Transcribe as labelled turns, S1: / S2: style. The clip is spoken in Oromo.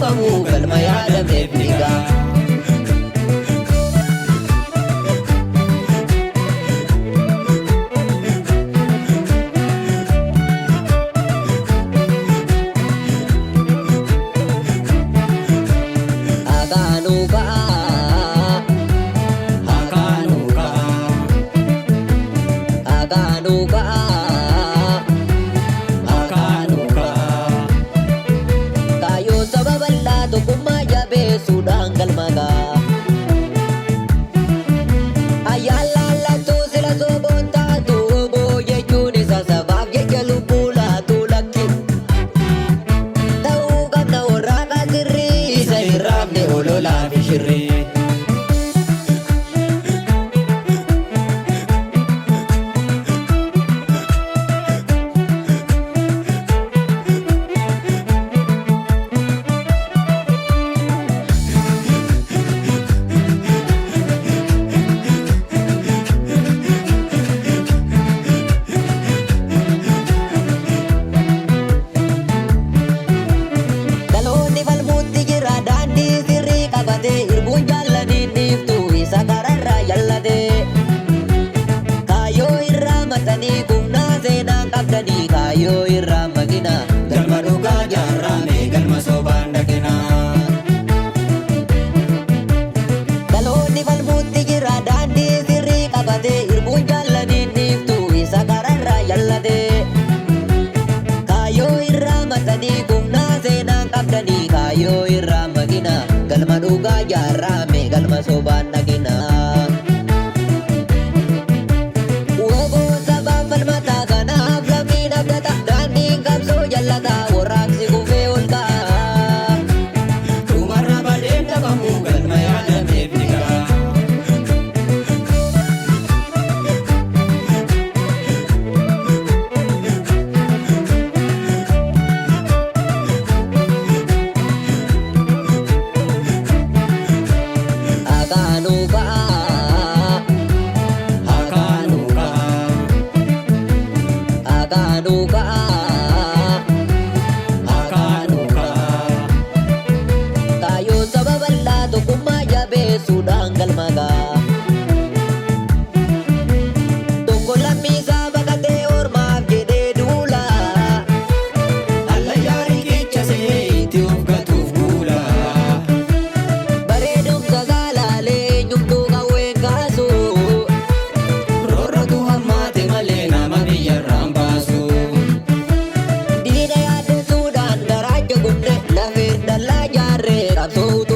S1: dhabamu galma yaadameef ni ga'a. Akaanuu ka'a.
S2: Akaanuu ka'a.
S1: Akaanuu ka'a.
S2: Akaanuu ka'a.
S1: Kaayyoo saba bal'aa tokkummaa jabeessuudhaan galma ga'a. Ayyaan laallattuu sila sooboon taatu oboo jechuun isa sabaaf jecha lubbuu laatu lakki. Ta'uu qabna warraaqaa sirrii isa hin raafne ololaa fi shirrii. Dhaloonni falmuutti jira daandii sirrii qabatee irbuun jaallaniin dhiiftu isa kararraa jallatee. Kaayyoo irraa matanii kumnaa seenaan qabdanii kaayyoo irraa maqina.
S2: Galma dhugaa jaarrame galma sobaan dhaqinaa.
S1: Dhaloonni falmuutti jira daandii sirrii qabatee irbuun jaallaniin dhiiftu isa kararraa jallatee. Kaayyoo irraa matanii kumnaa seenaan qabdanii kaayyoo irraa maqina. Galma dhugaa jaarrame galma sobaan dhaqina. Woboo sabaan falmataa kanaaf lammiin abdata daandiin qabsoo jallataa warraaqsi kufee ol ka'a.
S2: Dhumarra badeen dhabamu galma yaadameef ni ga'a.
S1: Akaanuu ka'a.
S2: Akaanuu ka'a.
S1: Akaanuu ka'a.
S2: Akaanuu ka'a.
S1: Kaayyoo saba bal'aa tokkummaa jabeessuudhaan galma ga'a. Tokko lammiisaa baqatee ormaaf jedhee duula.
S2: Hallayyaa riqicha see itti of gatuuf guula.
S1: Bareedumsa saalaalee eenyumtuu qawween kaasu.
S2: Roorrotu hammaate malee nama biyyarraan baasu.
S1: Diina yaaddessuudhaan garaacha gubne lafeen dallaa jaarree qabsoo.